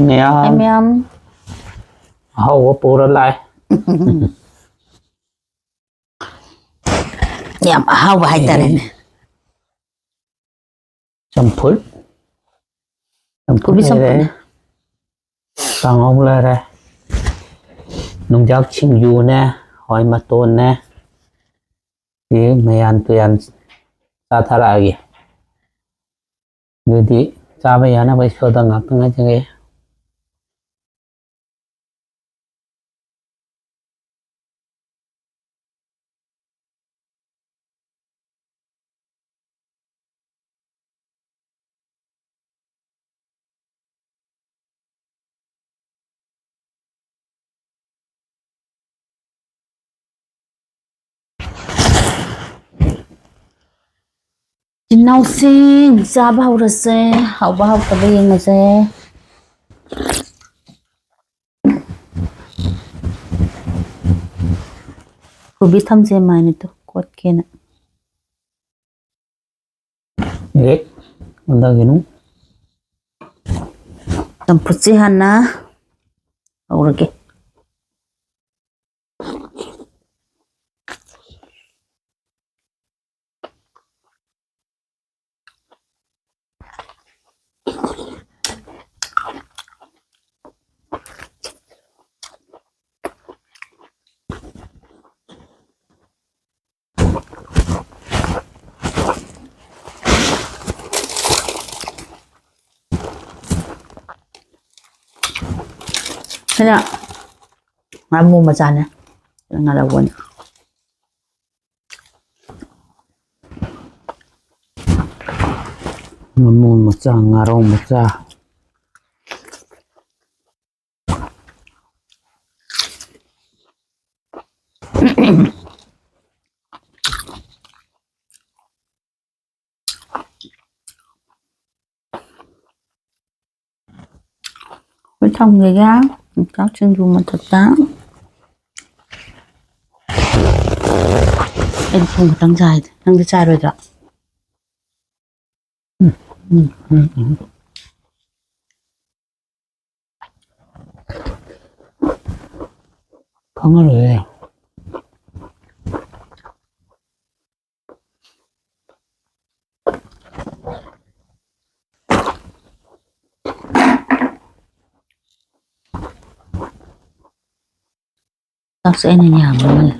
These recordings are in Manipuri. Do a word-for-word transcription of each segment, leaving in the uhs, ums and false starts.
ꯃꯌꯥꯝ ꯃꯌꯥꯝ ꯑꯍꯥꯎꯕ ꯄꯨꯔ ꯂꯥꯛꯑꯦ꯫ ꯌꯥꯝ ꯑꯍꯥꯎꯕ ꯍꯥꯏꯇꯥꯔꯦꯅꯦ꯫ ꯆꯝꯐꯨꯠ꯫ ꯆꯝꯐꯨꯠ ꯀꯣꯕꯤ ꯂꯩꯔꯦ꯫ ꯆꯝꯐꯨꯠꯅꯦ꯫ ꯀꯥꯡꯍꯧ ꯂꯩꯔꯦ꯫ ꯅꯨꯡꯖꯥꯛ ꯁꯤꯡꯖꯨꯅꯦ, ꯍꯋꯥꯏ ꯃꯇꯣꯟꯅꯦ꯫ ꯁꯤ ꯃꯌꯥꯟ ꯇꯨꯌꯥꯟ ꯆꯥꯊꯔꯛꯑꯒꯦ꯫ ꯑꯗꯨꯗꯤ ꯆꯥꯕ ꯌꯥꯅꯕ ꯏꯁꯣꯔꯗ ꯉꯥꯛꯇꯪ ꯉꯥꯏꯖꯒꯦ꯫ ꯏꯆꯤꯟ ꯏꯅꯥꯎꯁꯤꯡ, ꯆꯥꯕ ꯍꯧꯔꯁꯦ꯫ ꯍꯥꯎꯕ ꯍꯥꯎꯇꯕ ꯌꯦꯡꯉꯁꯦ꯫ ꯀꯣꯕꯤ ꯊꯝꯁꯦ ꯃꯥꯏꯅꯤꯇꯣ ꯀꯣꯠꯀꯦꯅ꯫ ꯑꯦ, ꯑꯣꯟꯊꯒꯤꯅꯨ꯫ ꯆꯝꯐꯨꯠꯁꯦ ꯍꯥꯟꯅ ꯍꯧꯔꯒꯦ꯫ ꯁꯤꯅ ꯉꯥꯃꯨ ꯃꯆꯥꯅꯦ꯫ ꯉꯥꯔꯧꯕꯅꯦ꯫ ꯉꯥꯃꯨ ꯃꯆꯥ, ꯉꯥꯔꯧ ꯃꯆꯥ꯫ ꯑꯩꯈꯣꯏ ꯊꯝꯒꯦꯒ ꯌꯣꯡꯆꯥꯛ ꯁꯤꯡꯖꯨ ꯃꯊꯛꯇ꯫ ꯑꯩꯗꯤ ꯊꯨꯝ ꯈꯛꯇꯪ ꯆꯥꯏꯗ꯫ ꯅꯪꯗꯤ ꯆꯥꯔꯣꯏꯗ꯭ꯔꯣ? ꯎꯝ, ꯎꯝ, ꯎꯝ, ꯎꯝ꯫ ꯈꯪꯉꯔꯣꯏꯌꯦ꯫ ꯆꯥꯛꯁꯦ ꯑꯩꯅ ꯌꯥꯝꯕ ꯃꯥꯜꯂꯦ꯫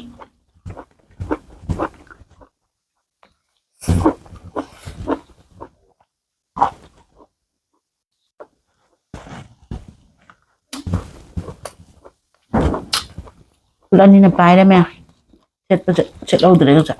ꯈꯨꯠ ꯑꯅꯤꯅ ꯄꯥꯏꯔꯝꯃꯦ꯫ ꯁꯦꯠꯄꯁꯦ ꯁꯦꯠꯍꯧꯗ꯭ꯔꯦ ꯉꯁꯥꯏ꯫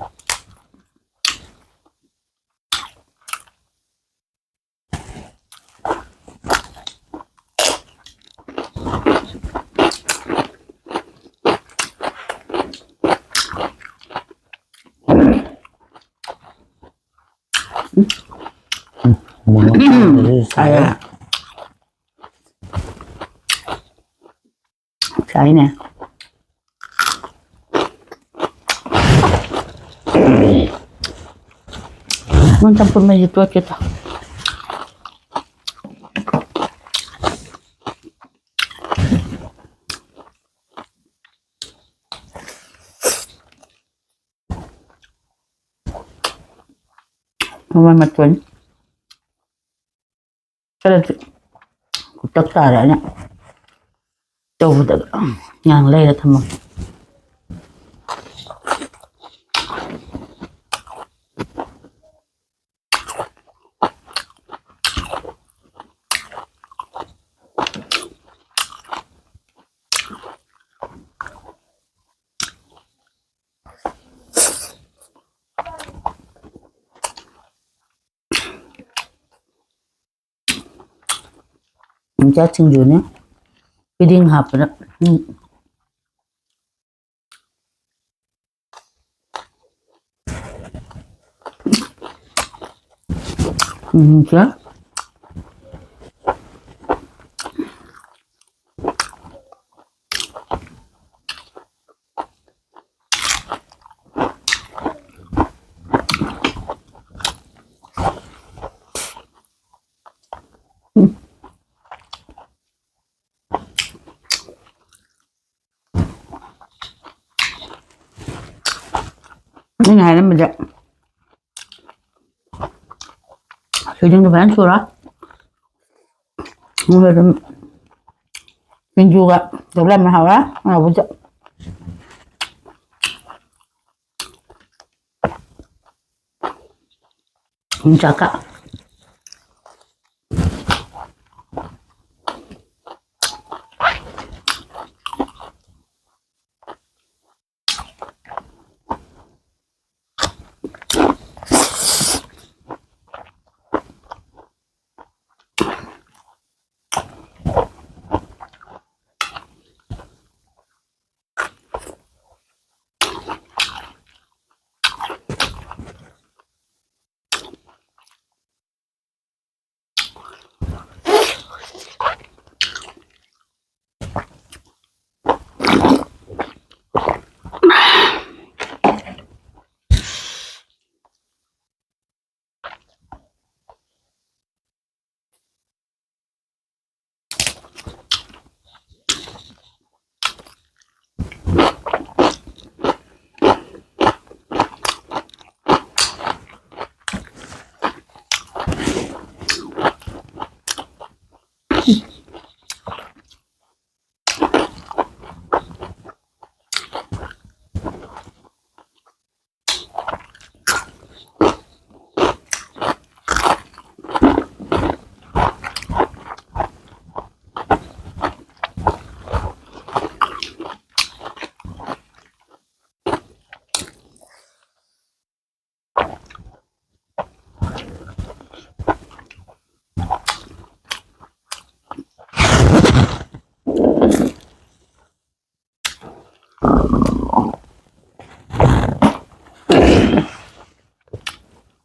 ꯃꯣꯔꯣꯛ ꯑꯇꯦꯛꯄꯁꯨ ꯁꯥꯏ꯫ ꯁꯥꯏꯅꯦ꯫ ꯅꯪ ꯆꯝꯐꯨꯠ ꯃꯍꯤꯁꯦ ꯇꯣꯠꯀꯦ ꯇꯧ꯫ ꯃꯃꯜ ꯃꯇꯣꯟ ꯈꯔꯗꯤ ꯀꯨꯞꯇꯛ ꯇꯥꯔꯦ ꯑꯩꯅ ꯇꯧꯕꯗ ꯉꯥꯡ ꯂꯩꯔ ꯊꯝꯃꯒꯦ꯫ ꯌꯣꯡꯆꯥꯛ ꯁꯤꯡꯖꯨꯅꯦ꯫ ꯐꯤꯗꯤꯡ ꯍꯥꯞꯄꯗ꯫ ꯎꯝ꯫ ꯎꯝ, ꯆꯥ꯫ ꯑꯩꯅ ꯍꯥꯏꯔꯝꯕꯁꯦ ꯁꯣꯏꯖꯤꯟꯗꯣ ꯐꯖꯅ ꯁꯨꯔꯣ꯫ ꯑꯗꯨꯒ ꯑꯗꯨꯝ ꯁꯤꯡꯖꯨꯒ ꯇꯧꯔ ꯌꯥꯝ ꯍꯥꯎꯔꯦ꯫ ꯍꯥꯎꯕꯁꯦ꯫ ꯌꯣꯡꯆꯥꯛꯀ꯫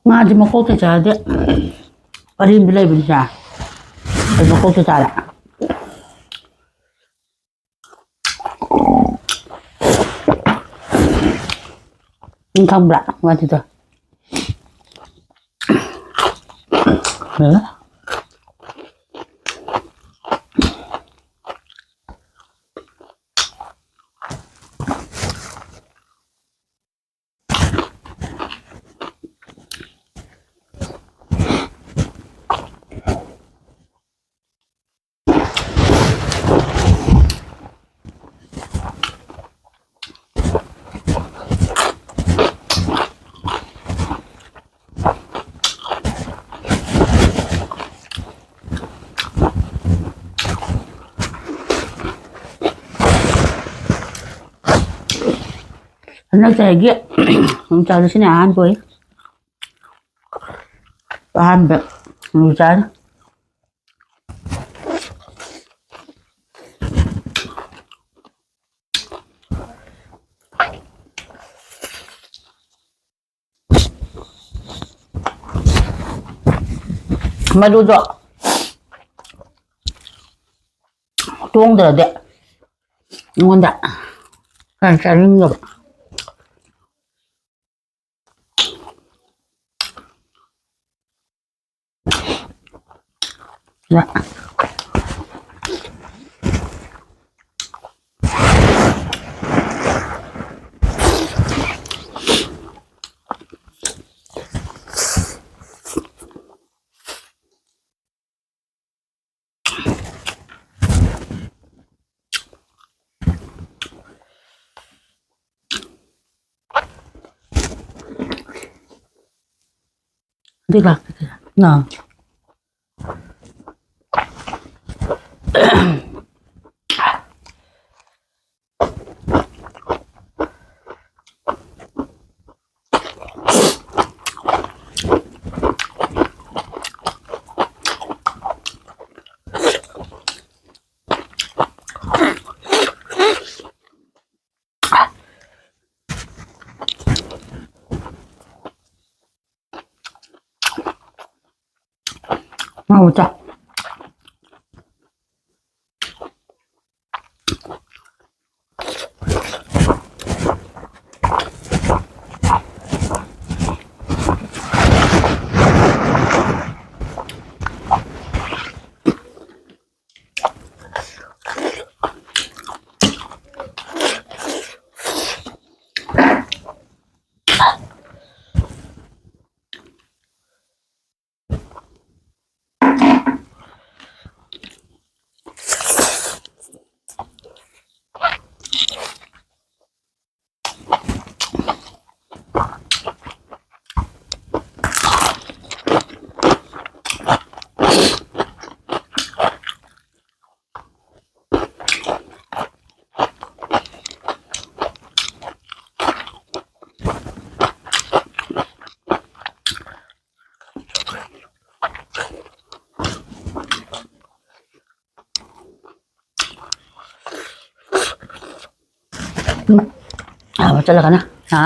ꯉꯥꯗꯤ ꯃꯀꯣꯛꯇ ꯆꯥꯔꯗꯤ ꯑꯔꯦꯝꯕ ꯂꯩꯕꯅꯤꯁꯦ꯫ ꯑꯗꯨ ꯃꯀꯣꯛꯇ ꯆꯥꯔꯦ꯫ ꯅꯪ ꯈꯪꯕ꯭ꯔꯥ ꯉꯥꯗꯨꯗꯣ? ꯍꯟꯗꯛ ꯆꯍꯤꯒꯤ ꯌꯣꯡꯆꯥꯛꯁꯦ ꯁꯤꯅ ꯑꯍꯥꯟꯕ ꯑꯣꯏ꯫ ꯑꯍꯥꯟꯕ ꯌꯣꯡꯆꯥꯛꯅꯤ꯫ ꯃꯔꯨꯗꯣ ꯇꯣꯡꯗ꯭ꯔꯗꯤ ꯑꯩꯉꯣꯟꯗ ꯈꯔ ꯆꯥꯅꯤꯡꯗꯕ꯫ ꯑꯗꯨ ꯂꯥꯛꯇꯦ꯫ ꯑꯥ꯫ ꯍꯥꯎ ꯆꯥ꯫ ꯆꯠꯂꯒꯅ ꯍꯥ꯫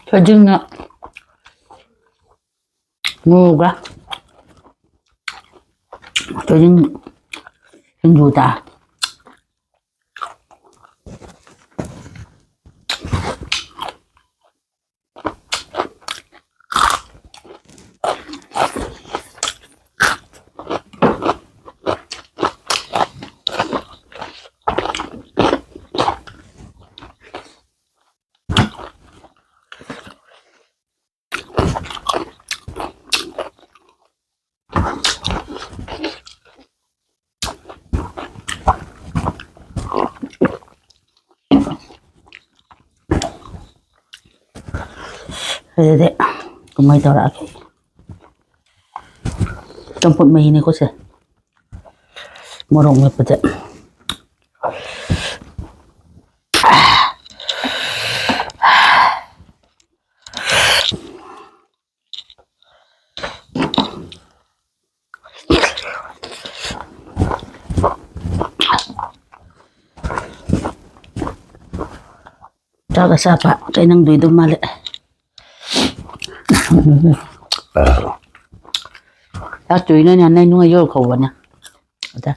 ꯊꯣꯏꯗꯤꯡꯅ ꯃꯣꯔꯣꯛꯒ ꯊꯣꯏꯗꯤꯡ ꯁꯤꯡꯖꯨ ꯆꯥ꯫ ꯑꯗꯨꯗꯤ ꯀꯃꯥꯏꯅ ꯇꯧꯔꯛꯑꯒꯦ? ꯆꯝꯐꯨꯠ ꯃꯍꯤꯅꯤꯀꯣ ꯁꯦ꯫ ꯃꯣꯔꯣꯛ ꯃꯦꯠꯄꯗ꯫ ꯆꯥꯛ ꯑꯆꯥꯄ ꯀꯩ ꯅꯪꯗꯣꯏꯗꯣ ꯃꯥꯜꯂꯦ꯫ ꯆꯥꯛ ꯆꯣꯏꯅꯅꯦ ꯅꯣꯏ ꯅꯨꯡꯉꯥꯏ ꯌꯧꯔꯛ ꯀꯧꯕꯅꯦ꯫ ꯑꯗ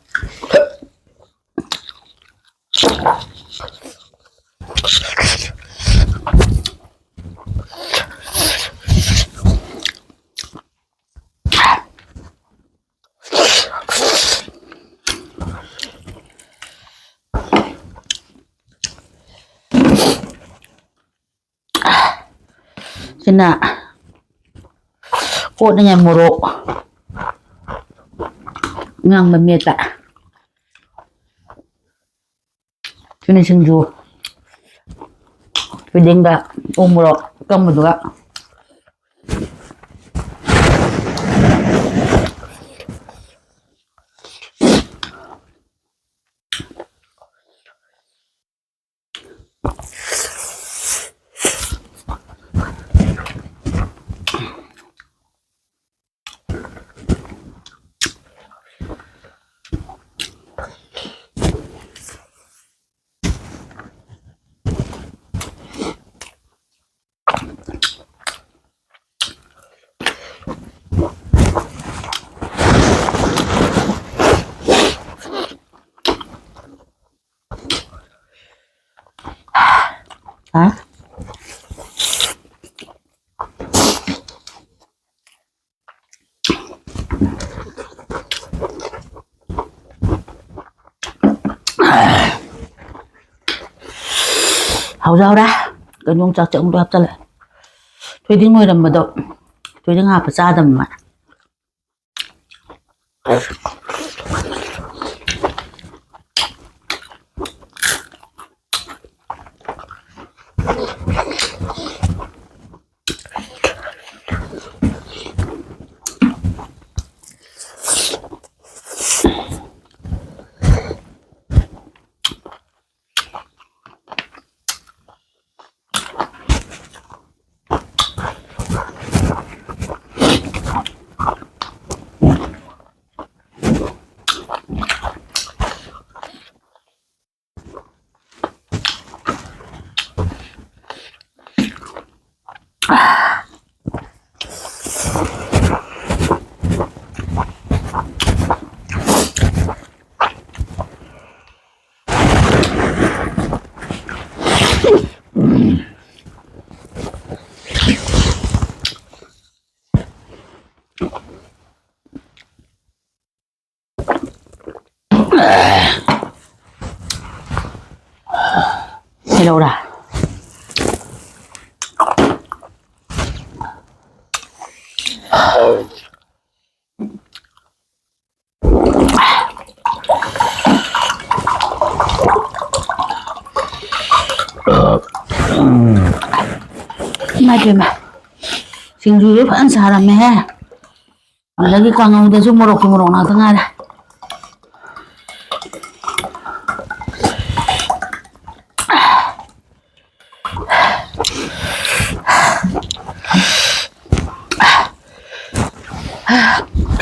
ꯁꯤꯅ ꯀꯣꯠꯅꯤꯡꯉꯥꯏ ꯃꯣꯔꯣꯛ, ꯉꯥꯡꯕ ꯃꯦꯠꯄ꯫ ꯁꯤꯅ ꯁꯤꯡꯖꯨ꯫ ꯊꯣꯏꯗꯤꯡꯒ ꯎ ꯃꯣꯔꯣꯛ ꯑꯀꯪꯕꯗꯨꯒ꯫ ꯍꯥ? ꯍꯧꯔꯦ, ꯍꯧꯔꯦ꯫ ꯀꯩꯅꯣ, ꯆꯥꯛ ꯆꯪꯗꯣ ꯍꯥꯞꯆꯜꯂꯦ꯫ ꯊꯣꯏꯗꯤꯡ ꯑꯣꯏꯔꯝꯕꯗꯣ ꯊꯣꯏꯗꯤꯡ ꯍꯥꯞꯄ ꯆꯥꯗꯕꯅ꯫ ꯀꯩꯗꯧꯔꯦ? ꯏꯃꯥ ꯏꯕꯦꯝꯃ, ꯁꯤꯡꯖꯨꯁꯨ ꯐꯖꯅ ꯁꯥꯔꯝꯃꯦꯍꯦ꯫ ꯑꯗꯒꯤ ꯀꯥꯡꯉꯧꯗꯁꯨ ꯃꯣꯔꯣꯛꯀꯤ ꯃꯣꯔꯣꯛ ꯉꯥꯛꯇ ꯉꯥꯏꯔꯦ꯫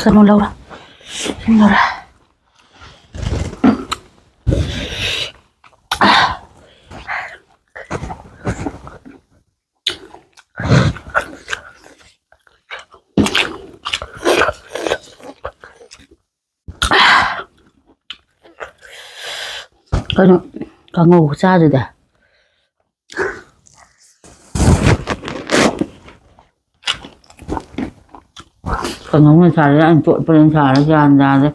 ꯀꯩꯅꯣ ꯂꯧꯔ, ꯁꯤꯡ ꯂꯧꯔ꯫ ꯀꯩꯅꯣ, ꯀꯥꯡꯉꯧ ꯆꯥꯗꯨꯗ꯫ ꯀꯥꯡꯍꯧꯅ ꯁꯥꯔꯤꯔ, ꯑꯩꯅ ꯇꯣꯠꯄꯅ ꯁꯥꯔꯤꯔ ꯒ꯭ꯌꯥꯟ ꯇꯥꯗꯦ꯫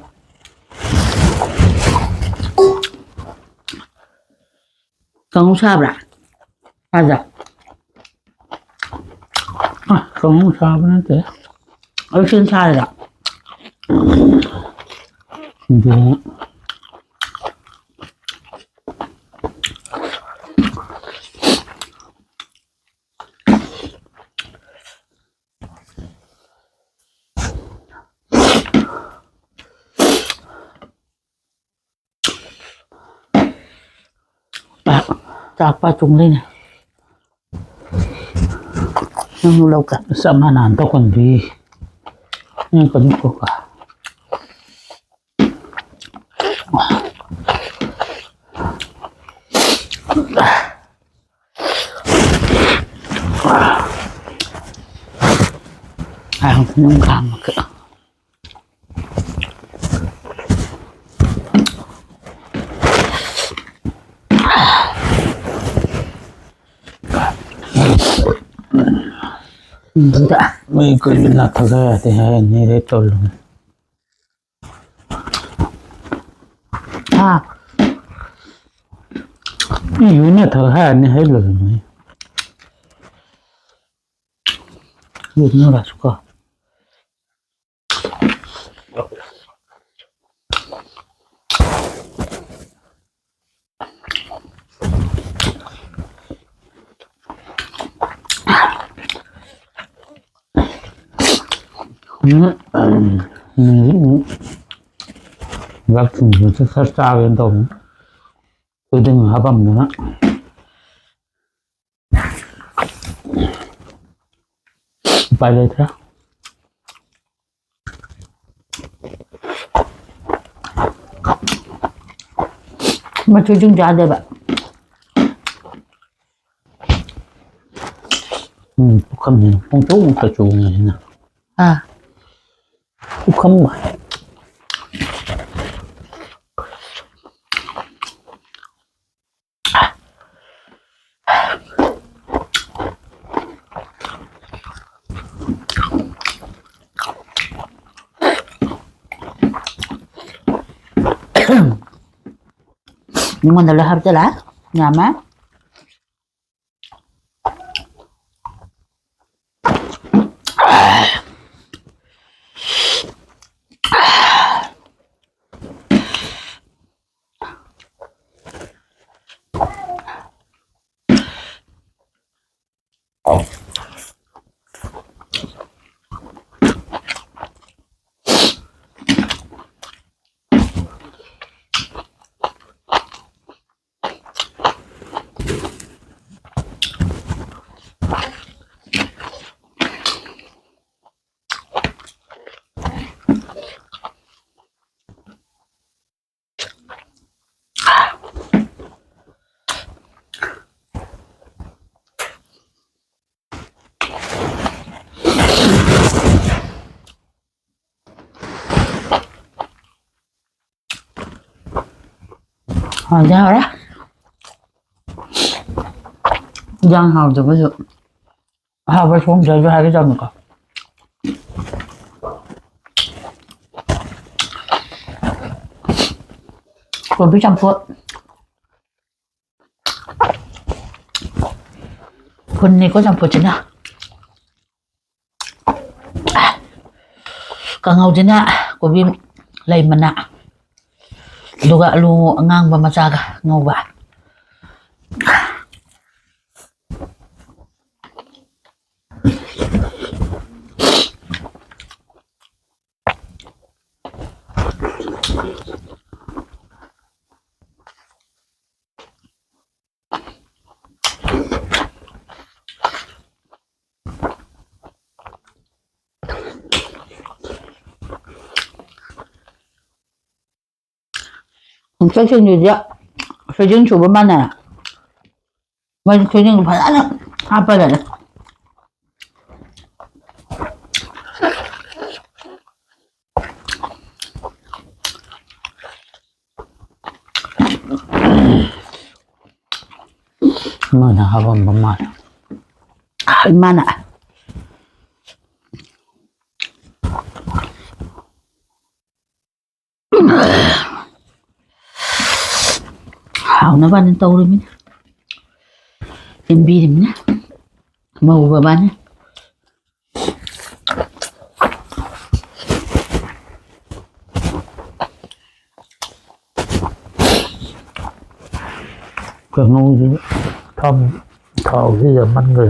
ꯀꯥꯡꯍꯧ ꯁꯥꯕ꯭ꯔꯥ? ꯁꯥꯗ꯭ꯔꯥ? ꯑ, ꯀꯥꯡꯍꯧ ꯁꯥꯕ ꯅꯠꯇꯦ꯫ ꯑꯌꯨꯛꯁꯤꯅ ꯁꯥꯔꯤꯔꯣ? ꯁꯤꯡꯖꯨ꯫ ꯆꯥꯛ, ꯆꯥꯛꯄ ꯆꯨꯝꯂꯤꯅꯦ꯫ ꯅꯪ ꯂꯧꯀ꯫ ꯆꯞ ꯃꯥꯟꯅꯅ ꯇꯧꯒꯟꯕꯤ꯫ ꯎꯝ, ꯀꯩꯅꯣ ꯀꯣꯛꯀ꯫ ꯑ, ꯅꯪ ꯈꯥꯝꯃꯒ꯫ ꯃꯤ ꯀꯔꯤ ꯅꯥꯊꯛ ꯌꯥꯗꯦ ꯍꯥꯏꯅꯤꯔꯦ ꯇꯧꯔꯤꯅꯦ꯫ ꯍꯥ? ꯃꯤ ꯌꯨ ꯅꯥꯊꯛ ꯍꯥꯏꯔꯅꯤ ꯍꯥꯏ ꯂꯣꯏꯔꯝꯃꯦ꯫ ꯌꯨ ꯅꯥꯔꯁꯨꯀꯣ꯫ ꯎꯝ, ꯎꯝ, ꯎꯝ, ꯎꯝ꯫ ꯆꯥꯛ ꯊꯣꯡꯕꯁꯦ ꯈꯔ ꯆꯥꯒꯦꯅ ꯇꯧꯕꯅꯤ꯫ ꯊꯣꯏꯗꯤꯡ ꯍꯥꯞꯄꯝꯗꯅ꯫ ꯎꯄꯥꯏ ꯂꯩꯇ꯭ꯔꯦ꯫ ꯃꯆꯨꯁꯤꯡ ꯆꯥꯗꯦꯕ꯫ ꯎꯝ, ꯄꯨꯈꯝꯁꯤꯅ ꯄꯨꯡꯆꯣꯡꯗ ꯆꯣꯡꯉꯤꯁꯤꯅ꯫ ꯑꯥ꯫ ꯄꯨꯈꯝ꯫ ꯅꯉꯣꯟꯗ ꯂꯣꯏ ꯍꯥꯞꯆꯜꯂꯦ꯫ ꯌꯥꯝꯃꯦ꯫ ꯍꯥꯎꯗꯤ ꯍꯥꯎꯔꯦ꯫ ꯏꯟꯖꯥꯡ ꯍꯥꯎꯇꯕꯁꯨ ꯑꯍꯥꯎꯕ ꯊꯣꯡꯗ꯭ꯔꯁꯨ ꯍꯥꯏꯒꯦ ꯇꯧꯅꯤꯀꯣ꯫ ꯀꯣꯕꯤ ꯆꯝꯐꯨꯠ꯫ ꯐꯨꯟꯅꯤꯀꯣ ꯆꯝꯐꯨꯠꯁꯤꯅ꯫ ꯀꯥꯡꯍꯧꯁꯤꯅ ꯀꯣꯕꯤ ꯂꯩ ꯃꯅꯥ, ꯑꯗꯨꯒ ꯑꯂꯨ ꯑꯉꯥꯡꯕ ꯃꯆꯥꯒ ꯉꯧꯕ꯫ ꯃꯆꯜꯁꯤꯡꯗꯨꯗꯤ ꯊꯣꯏꯗꯤꯡ ꯁꯨꯕ ꯃꯥꯟꯅꯔꯦ꯫ ꯃꯣꯏꯗꯤ ꯊꯣꯏꯗꯤꯡ ꯐꯖꯅ ꯍꯥꯞꯄ ꯂꯩꯔꯦ꯫ ꯃꯣꯏꯅ ꯍꯥꯞꯄꯝꯕ ꯃꯥꯜꯂꯦ꯫ ꯏꯃꯥꯅ꯫ ꯍꯥꯎꯅꯕꯅ ꯇꯧꯔꯤꯃꯤꯅ, ꯁꯦꯝꯕꯤꯔꯤꯃꯤꯅ꯫ ꯃꯧ ꯕꯕꯥꯅꯤ꯫ ꯀꯥꯡꯉꯧꯁꯤ ꯊꯥꯎ, ꯊꯥꯎꯁꯤ ꯌꯥꯝꯃꯟꯈ꯭ꯔꯦ꯫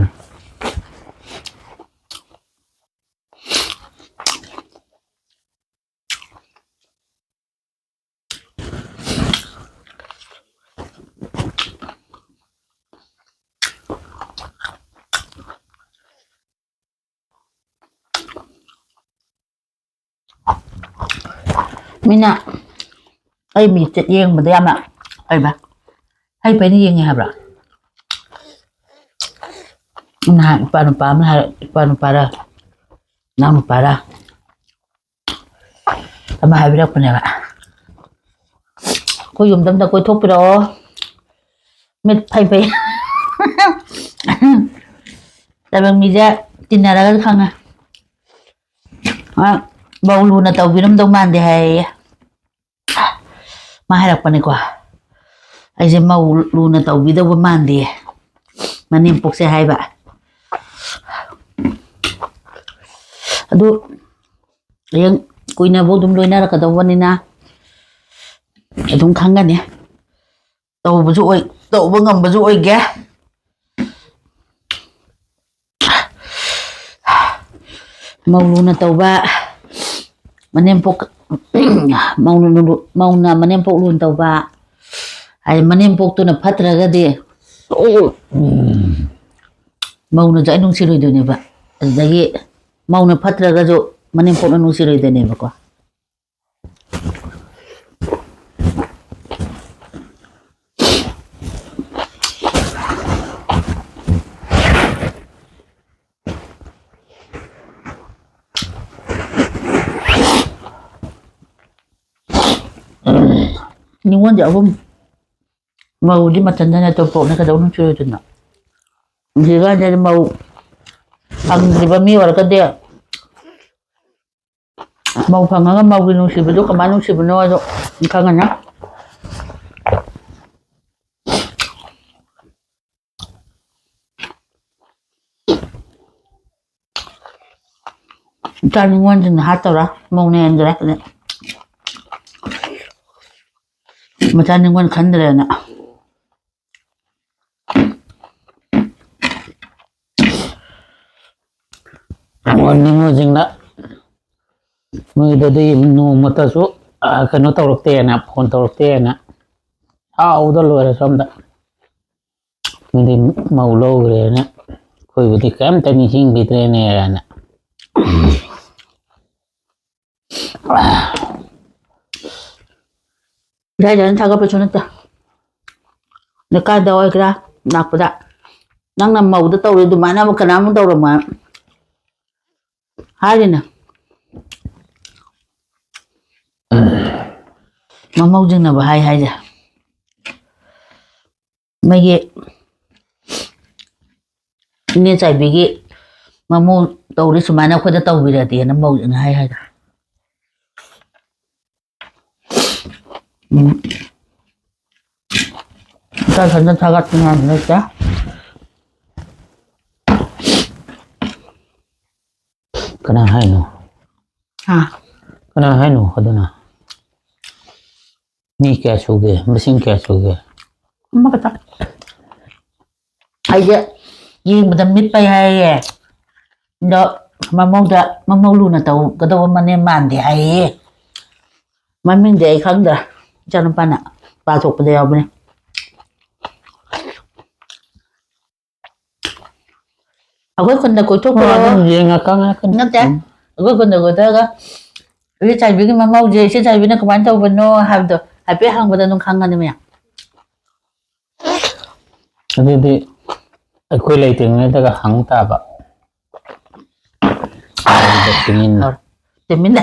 ꯃꯤꯅ ꯑꯩ ꯃꯤꯠꯁꯦ ꯌꯦꯡꯕꯗ ꯌꯥꯝꯅ ꯀꯩꯕ, ꯍꯩ ꯐꯩꯅ ꯌꯦꯡꯉꯦ ꯍꯥꯏꯕ꯭ꯔꯥ? ꯅꯍꯥꯟ ꯏꯄꯥ ꯅꯨꯄꯥ ꯑꯃꯅ ꯍꯥꯏꯔ, ꯏꯄꯥ ꯅꯨꯄꯥꯔ ꯏꯅꯥꯎ ꯅꯨꯄꯥꯔ ꯑꯃ ꯍꯥꯏꯕꯤꯔꯛꯄꯅꯦꯕ, "ꯑꯩꯈꯣꯏ ꯌꯨꯝꯗ ꯑꯝꯇ ꯀꯣꯏꯊꯣꯛꯄꯤꯔꯛꯑꯣ, ꯃꯤꯠ ꯐꯩ ꯐꯩ ꯇꯥꯏꯕꯪ ꯃꯤꯁꯦ ꯇꯤꯟꯅꯔꯒ ꯈꯪꯉꯦ꯫ ꯑ, ꯃꯧ ꯂꯨꯅ ꯇꯧꯕꯤꯔꯝꯗꯧ ꯃꯥꯟꯗꯦ" ꯍꯥꯏꯌꯦ꯫ ꯃꯥ ꯍꯥꯏꯔꯛꯄꯅꯤꯀꯣ, ꯑꯩꯁꯦ ꯃꯧ ꯂꯨꯅ ꯇꯧꯕꯤꯗꯧꯕ ꯃꯥꯟꯗꯦ ꯃꯅꯦꯝꯄꯣꯛꯁꯦ ꯍꯥꯏꯕ꯫ ꯑꯗꯨ ꯍꯌꯦꯡ ꯀꯨꯏꯅꯐꯥꯎ ꯑꯗꯨꯝ ꯂꯣꯏꯅꯔꯛꯀꯗꯧꯕꯅꯤꯅ ꯑꯗꯨꯝ ꯈꯪꯒꯅꯤ꯫ ꯇꯧꯕꯁꯨ ꯑꯣꯏ, ꯇꯧꯕ ꯉꯝꯕꯁꯨ ꯑꯣꯏꯒꯦ꯫ ꯃꯧ ꯂꯨꯅ ꯇꯧꯕ, ꯃꯅꯦꯝꯄꯣꯛ, ꯃꯧꯅ ꯂꯨ-, ꯃꯧꯅ ꯃꯅꯦꯝꯄꯣꯛ ꯂꯨꯅ ꯇꯧꯕ, ꯍꯥꯏꯗꯤ ꯃꯅꯦꯝꯄꯣꯛꯇꯨꯅ ꯐꯠꯇ꯭ꯔꯒꯗꯤ ꯃꯧꯅꯁꯨ ꯑꯩ ꯅꯨꯡꯁꯤꯔꯣꯏꯗꯣꯏꯅꯦꯕ꯫ ꯑꯗꯨꯗꯒꯤ ꯃꯧꯅ ꯐꯠꯇ꯭ꯔꯒꯁꯨ ꯃꯅꯦꯝꯄꯣꯛꯅ ꯅꯨꯡꯁꯤꯔꯣꯏꯗꯣꯏꯅꯦꯕꯀꯣ꯫ ꯅꯤꯉꯣꯜꯁꯦ ꯑꯍꯨꯝ, ꯃꯧꯗꯤ ꯃꯊꯟꯇꯅ ꯇꯣꯝꯄꯣꯛꯅ ꯀꯩꯗꯧ ꯅꯨꯡꯁꯤꯔꯣꯏꯗꯣꯏꯅꯣ? ꯍꯧꯖꯤꯛꯀꯥꯟꯗꯗꯤ ꯃꯧ ꯐꯪꯗ꯭ꯔꯤꯕ ꯃꯤ ꯑꯣꯏꯔꯒꯗꯤ ꯃꯧ ꯐꯪꯉꯒ ꯃꯧꯒꯤ ꯅꯨꯡꯁꯤꯕꯗꯨ ꯀꯃꯥꯏꯅ ꯅꯨꯡꯁꯤꯕꯅꯣ ꯑꯗꯣ ꯈꯪꯉꯅꯤ꯫ ꯏꯆꯥ ꯅꯤꯉꯣꯜꯁꯤꯡꯅ ꯍꯥꯠꯇꯧꯔꯥ? ꯃꯧꯅ ꯍꯦꯟꯗ꯭ꯔꯦ꯫ ꯃꯆꯥ ꯅꯤꯉꯣꯜ ꯈꯟꯗ꯭ꯔꯦꯅ꯫ ꯅꯤꯉꯣꯜꯁꯤꯡꯅ ꯃꯣꯏꯗꯗꯤ ꯅꯣꯡꯃꯇꯁꯨ, ꯑ, ꯀꯩꯅꯣ ꯇꯧꯔꯛꯇꯦꯅ, ꯐꯣꯟ ꯇꯧꯔꯛꯇꯦꯅ ꯁꯥꯎꯗ ꯂꯣꯏꯔꯦ ꯁꯣꯝꯗ꯫ ꯃꯤꯗꯤ ꯃꯧ ꯂꯧꯈ꯭ꯔꯦꯅ ꯑꯩꯈꯣꯏꯕꯨꯗꯤ ꯀꯩꯝꯇ ꯅꯤꯡꯁꯤꯡꯕꯤꯗ꯭ꯔꯦꯅꯦ ꯍꯥꯏꯅ꯫ ꯏꯔꯥꯏ ꯂꯥꯏꯅ ꯊꯥꯒꯠꯄꯁꯨ ꯅꯠꯇꯦ꯫ ꯂꯩꯀꯥꯏꯗ ꯑꯣꯏꯒꯦꯔꯥ, ꯂꯥꯛꯄꯗ ꯅꯪꯅ ꯃꯧꯗ ꯇꯧꯔꯤ ꯑꯗꯨꯃꯥꯏꯅ ꯑꯃ ꯀꯅꯥꯝ ꯇꯧꯔꯝꯃꯣꯏ ꯍꯥꯏꯔꯤꯅꯦ꯫ ꯃꯃꯧꯁꯤꯡꯅꯕ ꯍꯥꯏ ꯍꯥꯏꯁꯦ꯫ ꯃꯣꯏꯒꯤ ꯏꯅꯦ ꯆꯥꯏꯕꯤꯒꯤ ꯃꯃꯧ ꯇꯧꯔꯤ ꯁꯨꯃꯥꯏꯅ ꯑꯩꯈꯣꯏꯗ ꯇꯧꯕꯤꯔꯗꯤꯅ ꯃꯧꯁꯤꯅ ꯍꯥꯏ ꯍꯥꯏꯗ꯫ ꯎꯝ꯫ ꯏꯆꯥ ꯁꯟꯗ ꯊꯥꯒꯠꯇꯅ ꯂꯩꯇꯦ꯫ ꯀꯅꯥ ꯍꯥꯏꯅꯣ? ꯍꯥ? ꯀꯅꯥ ꯍꯥꯏꯅꯣ ꯑꯗꯨꯅ? ꯃꯤ ꯀꯌꯥ ꯁꯨꯒꯦ? ꯃꯁꯤꯡ ꯀꯌꯥ ꯁꯨꯒꯦ? ꯑꯃꯈꯛꯇ꯫ ꯑꯩꯁꯦ ꯌꯦꯡꯕꯗ ꯃꯤꯠ ꯄꯩ ꯍꯥꯏꯌꯦ꯫ ꯑꯗꯣ ꯃꯃꯧꯗ, ꯃꯃꯧ ꯂꯨꯅ ꯇꯧꯒꯗꯧꯕ ꯃꯅꯦꯝ ꯃꯥꯟꯗꯦ ꯍꯥꯏꯌꯦ꯫ ꯃꯃꯤꯡꯗꯤ ꯑꯩ ꯈꯪꯗ꯭ꯔꯦ꯫ ꯏꯆꯥꯅꯨꯄꯥꯅ ꯄꯥꯊꯣꯛꯄꯗ ꯌꯥꯎꯕꯅꯦ꯫ ꯑꯩꯈꯣꯏ ꯈꯨꯟꯗ ꯀꯣꯏꯊꯣꯛꯄꯗꯣ ꯑꯗꯨꯝ ꯌꯦꯡꯉꯀ ꯉꯥꯛꯇꯅꯤ꯫ ꯅꯠꯇꯦ꯫ ꯎꯝ꯫ ꯑꯩꯈꯣꯏ ꯈꯨꯟꯗ ꯀꯣꯏꯊꯣꯛꯑꯒ ꯏꯆꯦ ꯆꯥꯏꯕꯤꯒꯤ ꯃꯃꯧꯁꯦ ꯏꯆꯦ ꯆꯥꯏꯕꯤꯅ ꯀꯃꯥꯏꯅ ꯇꯧꯕꯅꯣ ꯍꯥꯏꯕꯗꯣ ꯍꯥꯏꯐꯦꯠ ꯍꯪꯕꯗ ꯑꯗꯨꯝ ꯈꯪꯉꯅꯤ ꯃꯌꯥꯝ꯫ ꯑꯗꯨꯗꯤ ꯑꯩꯈꯣꯏ ꯂꯩꯇ꯭ꯔꯤꯉꯩꯗꯒ ꯍꯪ ꯇꯥꯕ꯫ ꯑꯗꯨꯗ ꯇꯨꯃꯤꯟꯅ꯫ ꯇꯨꯃꯤꯟꯅ꯫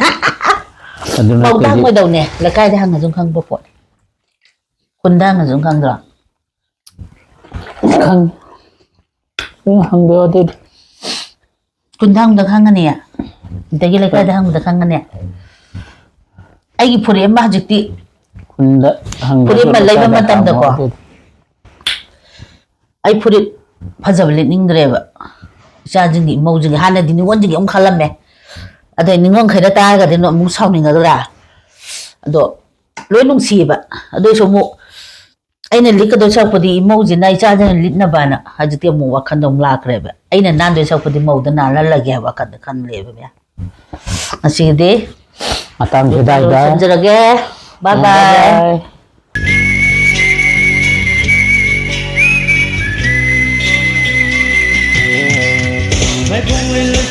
ꯑꯗꯨ ꯄꯥꯎ ꯅꯠꯇ꯭ꯔꯗꯤ ꯇꯥꯡꯉꯣꯏꯗꯧꯅꯦ꯫ ꯂꯩꯀꯥꯏꯗ ꯍꯪꯉꯁꯨ ꯈꯪꯕ ꯄꯣꯠꯅꯤ꯫ ꯈꯨꯟꯗ ꯍꯪꯉꯁꯨ ꯈꯪꯗ꯭ꯔꯣ? ꯈꯪ-, ꯑꯗꯨꯝ ꯍꯪꯕꯤꯌꯣ ꯑꯗꯨꯗꯤ꯫ ꯈꯨꯟꯗ ꯍꯪꯕꯗ ꯈꯪꯒꯅꯤ꯫ ꯑꯗꯒꯤ ꯂꯩꯀꯥꯏꯗ ꯍꯪꯕꯗ ꯈꯪꯒꯅꯤ꯫ ꯑꯩꯒꯤ ꯐꯨꯔꯤꯠ ꯑꯃ ꯍꯧꯖꯤꯛꯇꯤ ꯈꯨꯟꯗ ꯍꯪꯕ ꯐꯨꯔꯤꯠ ꯑꯃ ꯂꯩꯕ ꯂꯩꯀꯥꯏꯗ ꯃꯇꯝꯗꯀꯣ꯫ ꯍꯪꯉꯣ ꯑꯗꯨꯗꯤ꯫ ꯑꯩ ꯐꯨꯔꯤꯠ ꯐꯖꯕ ꯂꯤꯠꯅꯤꯡꯗ꯭ꯔꯦꯕ꯫ ꯏꯆꯥꯁꯤꯡꯒꯤ, ꯏꯃꯧꯁꯤꯡꯒꯤ, ꯍꯥꯟꯅꯗꯤ ꯅꯤꯉꯣꯜꯁꯤꯡꯒꯤ ꯑꯃꯨꯛ ꯈꯜꯂꯝꯃꯦ꯫ ꯑꯗꯩ ꯅꯤꯉꯣꯜꯈꯩꯅ ꯇꯥꯔꯒꯗꯤ ꯑꯃꯨꯛ ꯁꯥꯎꯅꯤꯡꯒꯗ꯭ꯔꯥ? ꯑꯗꯣ ꯂꯣꯏ ꯅꯨꯡꯁꯤꯌꯦꯕ꯫ ꯑꯗꯨꯏꯁꯨ ꯑꯃꯨꯛ ꯑꯩꯅ ꯂꯤꯠꯀꯗꯧ ꯁꯔꯨꯛꯄꯨꯗꯤ ꯏꯃꯧꯁꯤꯅ ꯏꯆꯥꯁꯤꯅ ꯂꯤꯠꯅꯕꯅ ꯍꯧꯖꯤꯛꯇꯤ ꯑꯃꯨꯛ ꯋꯥꯈꯟꯗ ꯑꯃꯨꯛ ꯂꯥꯛꯈ꯭ꯔꯦꯕ꯫ ꯑꯩꯅ ꯅꯥꯟꯗꯣꯏ ꯁꯔꯨꯛꯄꯨꯗꯤ ꯃꯧꯗ ꯅꯥꯜꯍꯜꯂꯒꯦ ꯍꯥꯏꯕ ꯋꯥꯈꯟꯗ ꯈꯟꯂꯦꯕ ꯃꯌꯥꯝ꯫ ꯉꯁꯤꯒꯤꯗꯤ ꯃꯇꯥꯡ ꯁꯤꯗ ꯂꯣꯏꯁꯤꯟꯖꯔꯒꯦ꯫ Bye bye꯫ Bye bye꯫